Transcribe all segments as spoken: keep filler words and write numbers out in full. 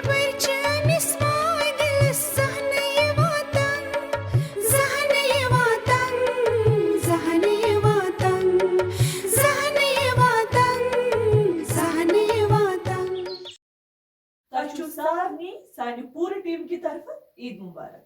پرچٲنِس ماے دِلس زانٛہہ نہٕ یِوان تنگ، زانٛہہ نہٕ یِوان تنگ، زانٛہہ نہٕ یِوان تنگ، زانٛہہ نہٕ یِوان تنگ، زانٛہہ نہٕ یِوان تنگ۔ تۄہہِ چھُو سارنٕے سانہِ پوٗرٕ ٹیٖم کہِ طرفہٕ عیٖد مُبارک۔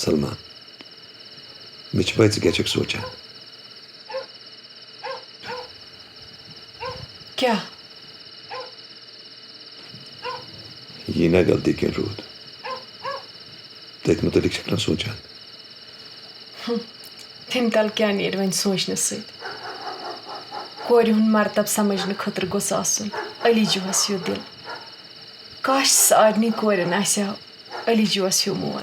سلما، مےٚ چھِ پَے ژٕ کیٛاہ چھَکھ سونٛچان۔ کیٛاہ؟ یی نا غلطی کینٛہہ روٗد، تٔتھۍ مُتعلِق چھَکھ نا سونٛچان؟ ہُم، تَمہِ تَل کیٛاہ نیرِ وۄنۍ سونٛچنہٕ سۭتۍ؟ کورِ ہُنٛد مرتب سمجھنہٕ خٲطرٕ گوٚژھ آسُن علی جوہس ہیوٗ دِل۔ کاش، سارنٕے کورٮ۪ن آسہِ ہا علی جوس ہیوٗ مول۔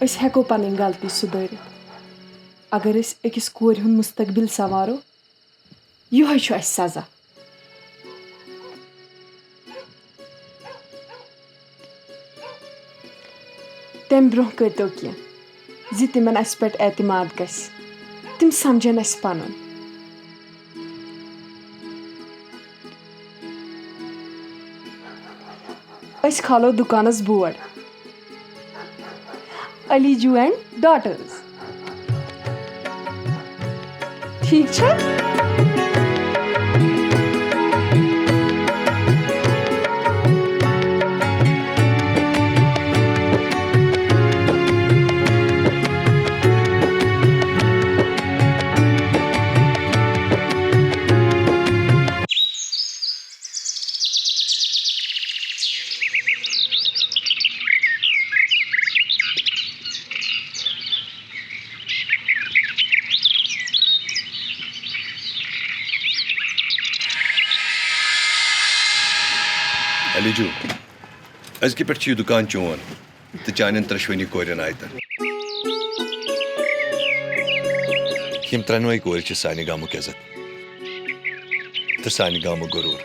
أسۍ ہٮ۪کو پنٕنۍ غلطی سُدٲرِتھ۔ اگر أسۍ أکِس کورِ ہُنٛد مستقبل سنوارو، یِہوٚے چھُ اَسہِ سزا۔ تَمہِ برٛونٛہہ کٔرۍتو کینٛہہ زِ تِمن اَسہِ پٮ۪ٹھ اعتماد گژھِ، تِم سمجھن اَسہِ پنُن۔ أسۍ کھالو دُکانس بورڈ، علی جوٗ اینڈ ڈاٹرز۔ ٹھیٖک چھا؟ علی جوٗ، أزکہِ پٮ۪ٹھ چھُ یہِ دُکان چون تہٕ چانٮ۪ن ترٛٮ۪شوٕنی کورٮ۪ن آیتن۔ یِم ترٛٮ۪نوَے کورِ چھِ سانہِ گامُک عزت تہٕ سانہِ گامُک غروٗر۔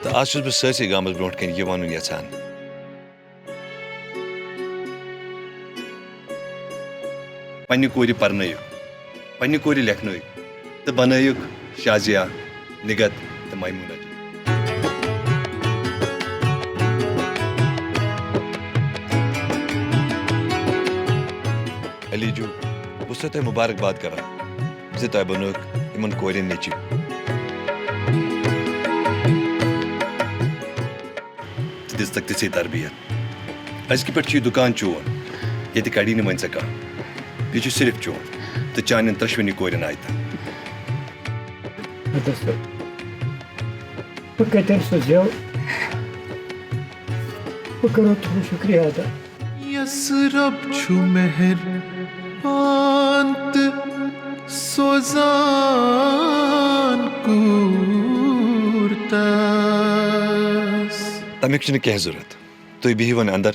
تہٕ آز چھُس بہٕ سٲرسٕے گامَس برٛونٛٹھ کَنہِ یہِ وَنُن یَژھان، پننہِ کورِ پرنٲیِو، پننہِ کورِ لیکھنٲیِو تہٕ بنٲیِو شازیہ، نگہت تہٕ میمونہ جی۔ علی جوٗ، بہٕ چھُسو تۄہہِ مُبارک باد کران زِ تۄہہِ بنووُکھ یِمن کورٮ۪ن نیٚچِو۔ ژٕ دِژتکھ تِژھٕے تربیت۔ أزکہِ پٮ۪ٹھ چھُ یہِ دُکان چون، ییٚتہِ کَڑی نہٕ وۄنۍ ژےٚ کانٛہہ۔ یہِ چھُ صرف چون تہٕ چانٮ۪ن ترٛٮ۪شوٕنی کورٮ۪ن آیتن۔ اَدٕ سا، بہٕ کَتٮ۪ن سُہ زٮ۪و؟ بہٕ کَرو تُہُنٛد شُکریہ ادا۔ یس رب چھُ مہربان تہٕ سوزان کوٗر تس۔ تَمیُک چھُنہٕ کینٛہہ ضروٗرت۔ تُہۍ بِہِو وۄنۍ اندر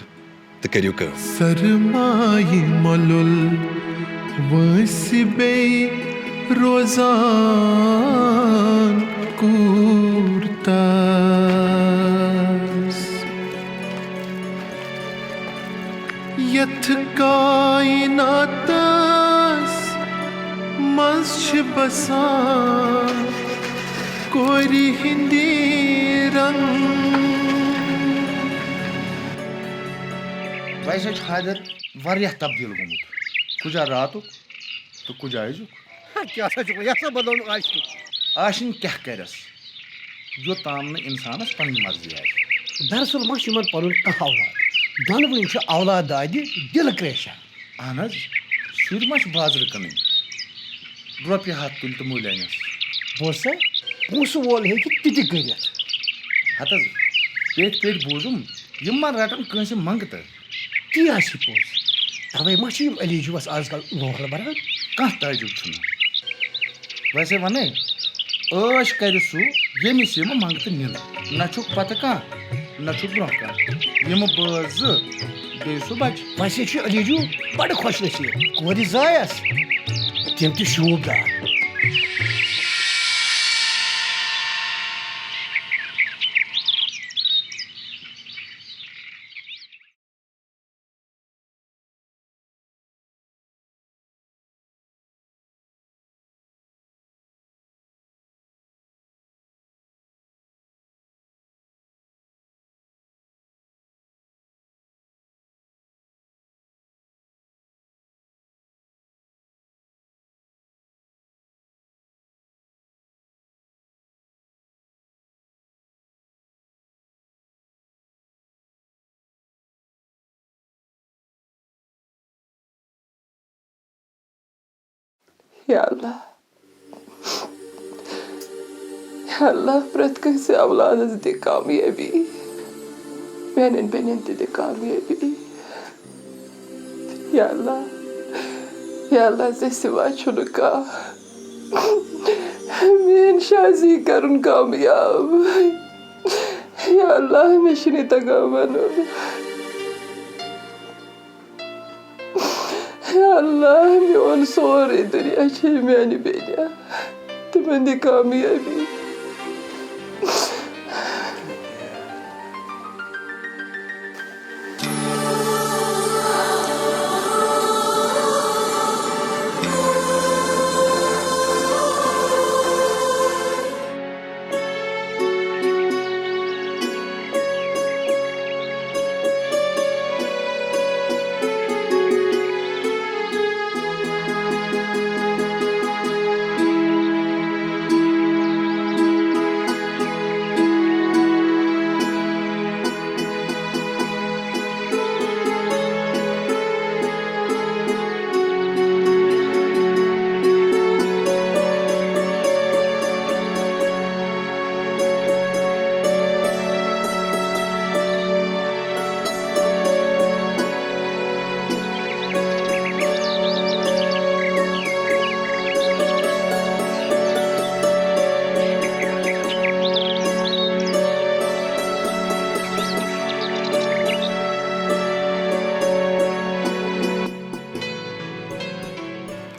تہٕ کٔرِو کٲم۔ سرمایہِ مۄلُل وٲنٛسہِ بیٚیہِ روزان کوٗر تس۔ یتھ کائناتس منٛز چھِ بسان کورِ ہٕنٛدِ رنٛگ۔ ویسے چھُ حیدر واریاہ تبدیٖل گوٚمُت۔ کُجا راتُک تہٕ کُجا أزیُک۔ کیٛاہ سا چھُکھ وۄنۍ یَتھ سا بدلومُت آسہِ؟ آسہِ نہٕ کیٛاہ کَرٮ۪س؟ یوٚتام نہٕ اِنسانَس پنٕنۍ مرضی آسہِ۔ دراصل ما چھُ یِمن پنُن کانٛہہ اولاد؟ دۄنوٕنۍ چھِ اولاد دادِ دِلہٕ کرٛیشن۔ اہن حظ، شُرۍ ما چھِ بازرٕ کٕنٕنۍ؟ رۄپیہِ ہَتھ تُلۍ تہٕ مٔلۍ أنِس۔ بوز سا، پونٛسہٕ وول ہیٚکہِ تہِ تہِ کٔرِتھ۔ ہتہٕ حظ، پیٹھۍ پیٹھۍ بوٗزُم، یِم ما رٹن کٲنٛسہِ منٛگتہٕ۔ تی ہا چھِ پوٚز۔ توے ما چھِ یِم علی جوس آز کل لوہل بران؟ کانٛہہ تعجب چھُنہٕ۔ ویسے ونے، عٲش کرِ سُہ، ییٚمِس یِم منٛگتہٕ نِن۔ نہ چھُکھ پتہٕ کانٛہہ، نہ چھُکھ برونٛہہ کانٛہہ۔ یِم بٲژ زٕ، بیٚیہِ سُہ بچہٕ۔ ویسے چھُ علی جو بڑٕ خۄش نصیب۔ کورِ زایس، تِم تہِ شوٗب دار۔ یا اللہ، یا اللہ، پرٛٮ۪تھ کٲنٛسہِ اولادس دِ کامیٲبی، میانٮ۪ن بیٚنٮ۪ن تہِ دِ کامیٲبی۔ یا اللہ، یا اللہ، ژےٚ سوا چھُنہٕ کانٛہہ۔ میٲنۍ شازی کرُن کامیاب۔ یا اللہ، مےٚ چھُنہٕ تگان ونُن۔ یا اللہ، میون سورُے دُنیا چھے میانہِ بیٚنہِ۔ تِمن دِ کامیٲبی۔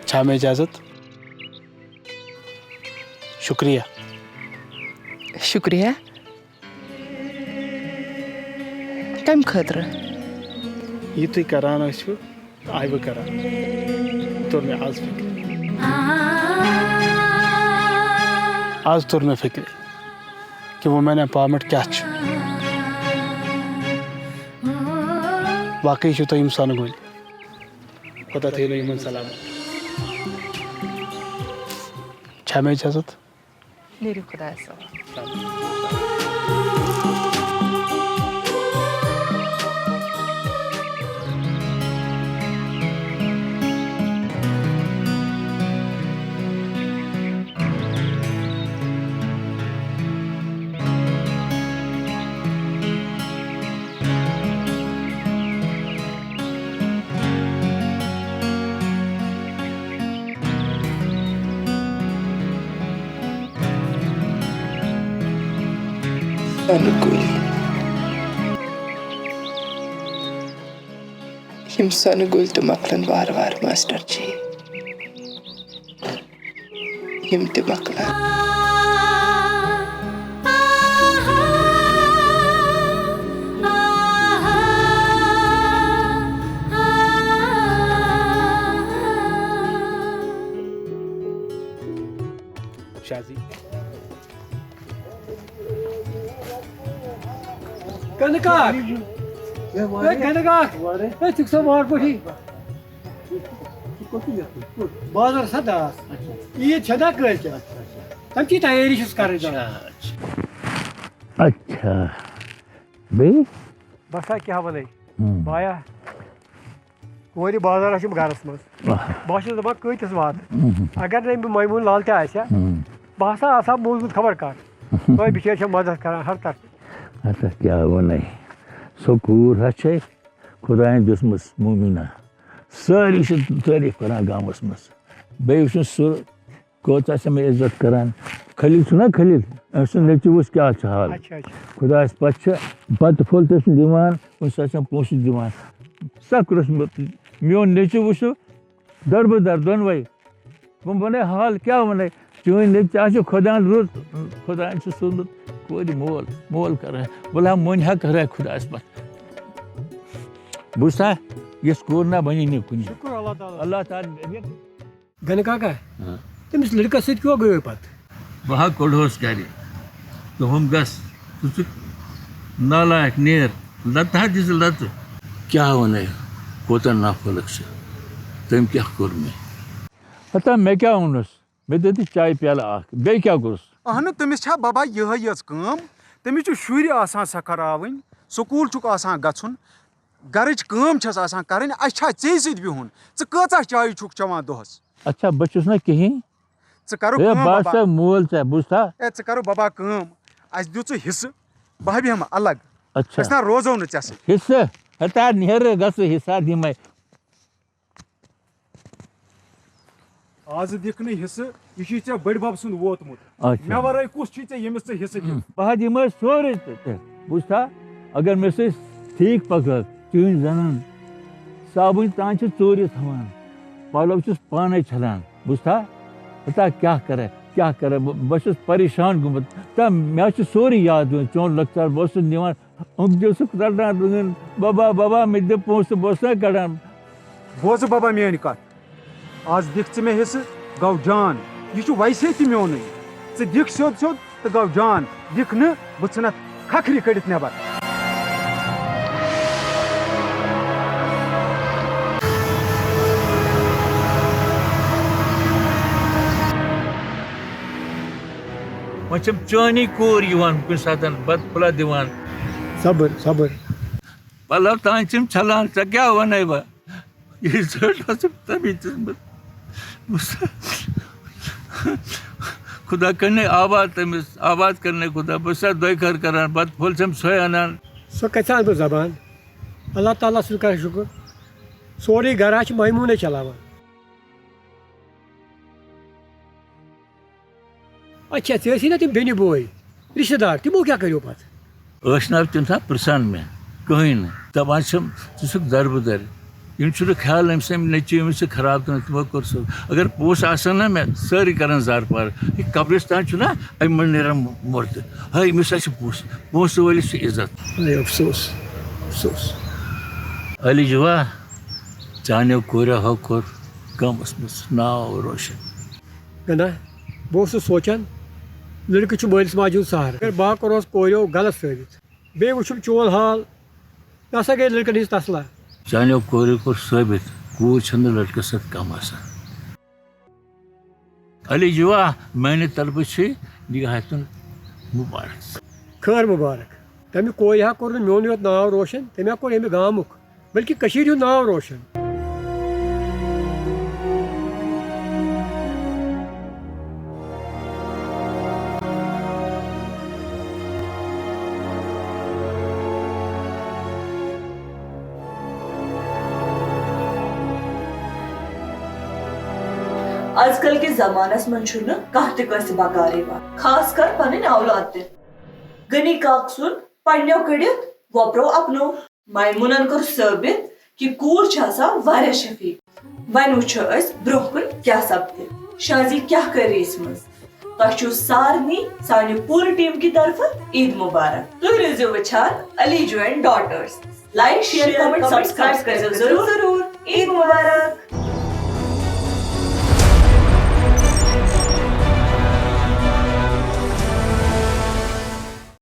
چھا مےٚ اجازت؟ شُکریہ۔ شُکریہ۔ کَمہِ خٲطرٕ؟ یہِ تُہۍ کران ٲسِو، آیہِ بہٕ کران۔ توٚر مےٚ آز فِکرِ۔ آز توٚر مےٚ فِکرِ کہِ women empowerment کیٛاہ چھُ۔ واقعی چھِو تُہۍ یِم سۄنہٕ گُلۍ۔ خۄدا تھٲینو یِمن سلامت۔ چھا مےٚ اجازت؟ نیٖرِو خۄدایَس حوالہٕ۔ سۄنہٕ کُلۍ۔ یِم سۄنہٕ کُلۍ تہِ مۄکلن وارٕ وارٕ، ماسٹر جی۔ یِم تہِ مۄکلن۔ شازی۔ کَنہٕ کاک۔ ہے، کَنہٕ کاک۔ ہے، ژٕ کُس سا وار پٲٹھی؟ بازر سا داس۔ عیٖد چھےٚ نا کٲلۍ کٮ۪تھ؟ تَمہِ چی تیٲری چھُس کَرٕنۍ دَپان۔ اچھا، اچھا۔ آ۔ بیٚیہِ؟ بس ہا کیٛاہ وَنَے۔ ہُم۔ بایا، کورِ بازارَس چھُم گَرَس منٛز۔ آ۔ بہٕ چھُس دَپان کۭتِس واتہٕ؟ اگر نہٕ أمۍ میمون لال تہِ آسہِ ہا، ہُم۔ بہٕ ہسا آسہٕ ہا موٗجوٗد خبر کَر۔ تۄہہِ بِچٲرۍ چھےٚ مدد کران ہر طرفہٕ۔ اَتھ کیٛاہ وَنَے؟ سۄ کوٗر ہا چھے خۄدایَن دِژمٕژ مومِنہ۔ سٲری چھِ تعریٖف کران گامَس منٛز۔ بیٚیہِ وٕچھُن سُہ کۭژاہ چھےٚ مےٚ عزت کران۔ خلیل چھُنہ خلیل، أمۍ سُنٛد نیٚچوِس کیٛاہ چھُ حال؟ اچھا، اچھا۔ خۄدایَس پَتہٕ چھِ بَتہٕ پھوٚل تہِ چھُنہٕ دِوان، کُنہِ ساتہٕ چھُنہٕ پونٛسہٕ دِوان۔ سَکھ روٚسمُت۔ میون نیٚچوٗ وٕچھُو، دَربٕدَر دۄنوَے۔ بہٕ وَنَے حال کیٛاہ وَنَے؟ چٲنۍ نیٚچوٗ آسہِ خۄدایَن رُت، خۄدایَن چھُ سوٗزمُت کورِ مول، مول کران۔ وَلہٕ ہا مۄنۍ ہا کرے خۄدایَس پَتھ۔ بوٗزتھا؟ یِژھ کوٗر نہ بَنی نہٕ کُنہِ۔ شُکُر اللہ تعالیٰ۔ اللہ تعالیٰ۔ گنہٕ کاکا، ہاں۔ تٔمِس لٔڑکَس سۭتۍ کیٛاہ گوٚو پَتہٕ؟ بہٕ ہا کوٚڑہوس گَرِ۔ دوٚپُم، "گژھ، ژٕ چھُکھ نالایق، نیر۔" لَتہٕ ہا دِژٕ لَتہٕ۔ کیٛاہ وَنَے، کوٗتاہ نافٲلِق چھُ۔ تٔمۍ کیٛاہ کوٚر مےٚ؟ ہتا مےٚ کیٛاہ ووٚنُس؟ مےٚ دِتُس چایہِ پیالہٕ اَکھ۔ بیٚیہِ کیٛاہ کوٚرُس؟ اہنُو، تٔمِس چھا بَبا یِہے یٲژ کٲم؟ تٔمِس چھُ شُرۍ آسان سکھراوٕنۍ، سکوٗل چھُکھ آسان گژھُن، گَرٕچ کٲم چھَس آسان کَرٕنۍ، اَسہِ چھا ژےٚ سۭتۍ بِہُن؟ ژٕ کۭژاہ چایہِ چھُکھ چٮ۪وان دۄہَس؟ اچھا، بہٕ چھُس نہ کِہیٖنۍ۔ ژٕ کَرُکھ ہے، کٲم، بہٕ ہا بَبا۔ چھُسے مول ژےٚ، بوٗزتھا؟ اے، ژٕ کَرُکھ بَبا کٲم، اَسہِ دِیُو ژٕ حِصہٕ، بہٕ ہا بیٚہمہٕ الگ۔ اچھا۔ أسۍ نہ روزو نہٕ ژےٚ سۭتۍ۔ حِصہٕ؟ ہتا نیرٕ گژھٕ حِصہٕ دِمَے۔ آز دِکھ نہٕ حصہٕ، یہِ چھُے ژےٚ بٔڈۍ بب سُنٛد ووتمُت۔ اچھا۔ مےٚ ورٲے کُس چھُے ژےٚ ییٚمِس ژٕ حصہٕ دِکھ؟ بہٕ ہا دِمے سورُے تہٕ، تہٕ بوٗزتھا؟ اگر مےٚ سۭتۍ ٹھیٖک پکہٕ، چٲنۍ زنان صابٕنۍ تام چھِ ژوٗرِ تھاوان، پلو چھُس پانے چھلان، بوٗزتھا؟ ہتا کیٛاہ کرے، کیٛاہ کرے، بہٕ، بہٕ چھُس پریشان گوٚمُت۔ تہٕ مےٚ حظ چھُ سورُے یاد پیوان، چون لۄکچار، بہٕ اوسُس نِوان اوٚنٛگجہِ اوسُکھ رَٹان رٲن، "بَبا، بَبا، مےٚ دِ پونٛسہٕ، بہٕ اوسُس نہ کَڑان۔" بوزٕ بَبا میٛٲنۍ کَتھ، آز دِکھ ژٕ مےٚ حِصہٕ، گوٚو جان، یہِ چھُ ویسے تہِ میونُے۔ ژٕ دِکھ سیوٚد سیوٚد تہٕ گوٚو جان، دِکھ نہٕ، بہٕ ژھٕنَتھ کھکھرِ کٔڑِتھ نٮ۪بر۔ وۄنۍ چھَم چٲنی کوٗر یِوان کُنہِ ساتَن بَتہٕ پھوٚلہ دِوان۔ صبر، صبر۔ پَلو تام چھِم چھَلان، ژےٚ کیٛاہ وَنَے بہٕ؟ یہِ زٔٹ ٲسٕم تَمی دِژمٕژ۔ خدا کٔرِنَے آباد تٔمِس، آباد کٔرِنَے خدا۔ بہٕ چھُسَس دۄیہِ خٲر کَران، بَتہٕ پھوٚل چھَم سۄے اَنان۔ سۄ کَتہِ اَنہٕ بہٕ زبان؟ اللہ تعالیٰ سُنٛد کَر شُکُر، سورُے گَرٕ ہا چھِ میموٗنَے چلاوان۔ اچھا، ژےٚ ٲسی نا تِم بیٚنہِ بوے، رِشتہٕ دار، تِمو کیٛاہ کٔرِو پتہٕ؟ ٲسۍ نہٕ تِم تھا پرٛژھان مےٚ کٕہٕنۍ نہٕ، دَپان چھِم، "ژٕ چھُکھ دربٕدر۔" یِم چھُنہٕ خیال أمۍ سٕنٛدۍ نیٚچوۍ أمِس چھِ خراب تھٲومٕتۍ، تِمو کوٚر سُہ۔ اگر پونٛسہٕ آسَن نا مےٚ، سٲری کَرَن زارٕ پار۔ یہِ قبرِستان چھُنہ، اَمہِ منٛز نیرَن مُردٕ۔ ہے، أمِس ہا چھِ پونٛسہٕ، پونٛسہٕ وٲلِس چھِ عزت۔ ہے، افسوس، افسوس۔ علی جوا، چانیو کوریو ہو کوٚر گامَس منٛز ناو روشن۔ گنڈا، بہٕ اوسُس سونٛچان، لٔڑکہٕ چھُ مٲلِس ماجہِ ہُنٛد سہارٕ۔ اگر بہٕ ہا کوٚرہوس کوریو غلط ثٲبِت، بیٚیہِ وٕچھُم چون حال، یہِ ہسا گٔے لٔڑکَن ہِنٛز تسلا۔ چانیو کوریو کوٚر ثٲبِت، کوٗر چھَنہٕ لٔڑکَس سۭتۍ کَم آسان۔ علی جوا، میٛانہِ طرفہٕ چھُے نِگاہ ہَتُن مُبارک۔ خٲر مُبارک۔ تَمہِ کورِ ہا کوٚر نہٕ میونٕے یوت ناو روشن، تٔمۍ ہا کوٚر ییٚمہِ گامُک، بلکہِ کٔشیٖرِ ہُنٛد ناو روشن۔ آز کل کِس زمانس منٛز چھُنہٕ کانٛہہ تہِ کٲنٛسہِ بکار یِوان، خاص کر پنٕنۍ اولاد تہِ۔ غنی کاک سُنٛد پننیو کٔڑِتھ وۄپرو اپنو۔ مایمونن کوٚر ثٲبت کہِ کوٗر چھِ آسان واریاہ شفیق۔ وۄنۍ وٕچھو أسۍ برٛونٛہہ کُن کیٛاہ سپدِ۔ شازی کیٛاہ کَرِ ریسہِ منٛز؟ تۄہہِ چھُو سارنٕے سانہِ پوٗرٕ ٹیٖم کہِ طرفہٕ عید مبارک۔ تُہۍ روٗزِو وٕچھان Ali join daughters. Like, share, comment, subscribe کٔرزیو ضروٗر۔ ضروٗر۔ عید مبارک۔